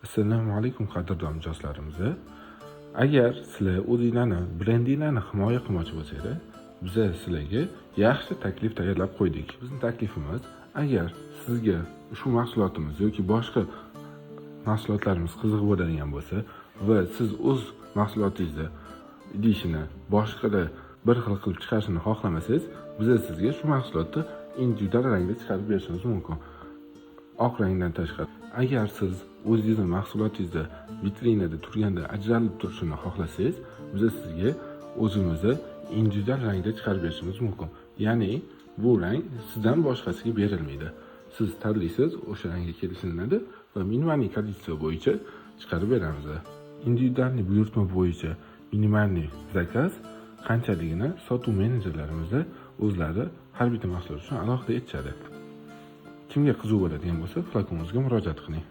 Assalomu alaykum, qadrdon mijozlarimiz. Agar sizlar o'zinglarni brendinglarni himoya qilmoqchi bo'lsanglar, biza sizlarga yaxshi taklif tayyorlab qo'ydik. Bizning taklifimiz: agar sizga ushbu mahsulotimiz yoki boshqa mahsulotlarimiz qiziq bo'ladigan bo'lsa va siz o'z mahsulotingizni idishini boshqalar bir xil qilib chiqarishini xohlamasangiz, biza sizga shu mahsulotni individual rangda chiqarib berishimiz mumkin. Oq rangdan tashqari, agar siz o'zingizni mahsulotingizni vitrinada turganda ajralib turishini xohlasangiz, biza sizga o'zimizni individual rangda chiqarib berishimiz mumkin. Ya'ni bu rang sizdan boshqasiga berilmaydi. Siz tanlaysiz, o'sha rangga kelishiladi va минимальный количество bo'yicha chiqarib beramiz. Индивидуальный buyurtma bo'yicha минимальный заказ qanchaligini sotuv menejerlarimiz o'zlari har bitta mahsulot uchun alohida aytishadi. Kimga qiziq bo'ladigan bo'lsa, Flakonga murojaat qiling.